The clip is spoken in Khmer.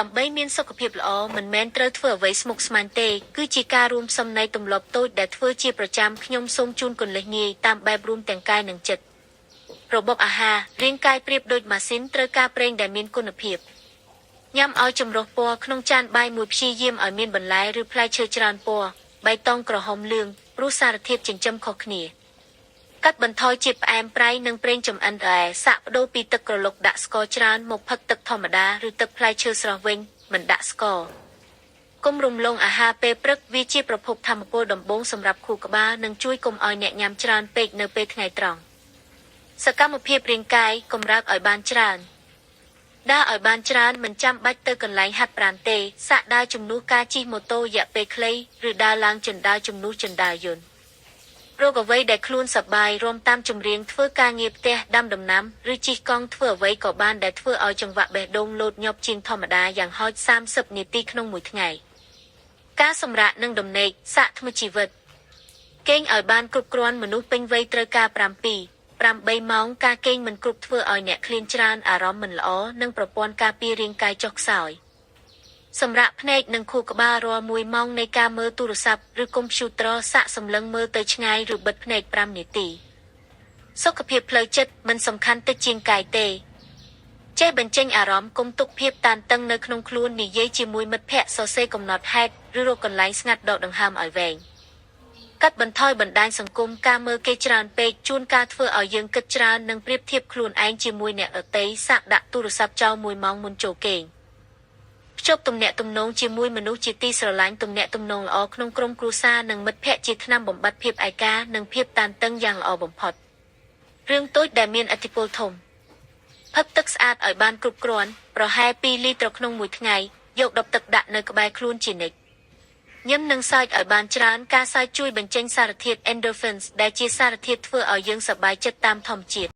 ដើម្បីមានសុខភាពល្អមិនមែនត្រូវធ្វើអ្វីស្មុគស្មាញទេគឺជាការរួមផ្សំនៃទម្លាប់តូចដែលធ្វើជាប្រចាំខ្ញុំសូមជូនគន្លឹះងាយតាមបែបរួមទាំងកាយនិងចិត្តរបបអាហាររាងកាយប្រៀបដូចម៉ាស៊ីនត្រូវការប្រេងដែលមានគុណភាពញ៉ាំឲ្យចម្រុះពណ៌ក្នុងចានបាយមួយព្យាយាមឲ្យមានបន្លែឬផ្លែឈើច្រើនពណ៌បៃតងក្រហមលឿងព្រោះសារធាតុចិញ្ចឹមខុសគ្នាកាត់បន្ថយជាតិផ្អែមប្រៃនិងប្រេងចម្អិនរ៉ែសាក់បដូរពីទឹកក្រឡុកដាក់ស្ករច្រើនមកផឹកទឹកធម្មតាឬទឹកផ្លែឈើស្រស់វិញមិនដាក់ស្ករកុំរំលងអាហារពេលព្រឹកវាជាប្រភពថាមពលដំបូងសម្រាប់ខួរក្បាលនិងជួយកុំឲ្យអ្នកញ៉ាំច្រើនពេកនៅពេលថ្ងៃត្រង់សកម្មភាពរាងកាយកម្រើកឲ្យបានច្រើនដើរឲ្យបានច្រើនមិនចាំបាច់ទៅកន្លែងហាត់ប្រាណទេសាកដើរជំនួសការជិះម៉ូតូរយៈពេលខ្លីឬដើរឡើងជណ្ដើរជំនួសជណ្ដើរយន្តរកអ្វីដែលខ្លួនសប្បាយរួមតាមចម្រៀងធ្វើការងារផ្ទះដាំដំណាំឬជិះកង់ធ្វើអ្វីក៏បានដែលធ្វើឲ្យចង្វាក់បេះដូងលោតញាប់ជាងធម្មតាយ៉ាងហោច30នាទីក្នុងមួយថ្ងៃការសម្រាកនិងដំណេកសាកថ្មជីវិតគេងឲ្យបានគ្រប់គ្រាន់មនុស្សពេញវ័យត្រូវការ7 8ម៉ោងការគេងមិនគ្រប់ធ្វើឲ្យអ្នកឃ្លានច្រើនអារម្មណ៍មិនល្អនិងប្រព័ន្ធការពាររាងកាយចុះខ្សោយសម្រាប់ភ្នែកនិងខួរក្បាលរាល់1ម៉ោងនៃការមើលទូរស័ព្ទឬកុំព្យូទ័រសាកសម្លឹងមើលទៅឆ្ងាយឬបិទភ្នែក5នាទីសុខភាពផ្លូវចិត្តមិនសំខាន់តិចជាងកាយទេចេះបញ្ចេញអារម្មណ៍កុំទុកភាពតានតឹងនៅក្នុងខ្លួននិយាយជាមួយមិត្តភ័ក្តិសរសេរកំណត់ហេតុឬរកកន្លែងស្ងាត់ដកដង្ហើមឲ្យវែងកាត់បន្ថយបណ្ដាញសង្គមការមើលគេច្រើនពេកជួនកាលធ្វើឲ្យយើងគិតច្រើននិងប្រៀបធៀបខ្លួនឯងជាមួយអ្នកដទៃសាកដាក់ទូរស័ព្ទចោល1ម៉ោងមុនចូលគេងភ្ជាប់ទំនាក់ទំនងជាមួយមនុស្សជាទីស្រឡាញ់ទំនាក់ទំនងល្អក្នុងក្រុមគ្រួសារនិងមិត្តភ័ក្តិជាថ្នាំបំបត្តិភាពឯកានិងភាពតានតឹងយ៉ាងល្អបំផុតរឿងតូចដែលមានឥទ្ធិពលធំផឹកទឹកស្អាតឲ្យបានគ្រប់គ្រាន់ប្រហែល2លីត្រក្នុងមួយថ្ងៃយកដបទឹកដាក់នៅក្បែរខ្លួនជានិច្ចញឹមនិងសើចឲ្យបានច្រើនការសើចជួយបញ្ចេញសារធាតុ endorphins ដែលជាសារធាតុធ្វើឲ្យយើងសប្បាយចិត្តតាមធម្មជាតិ។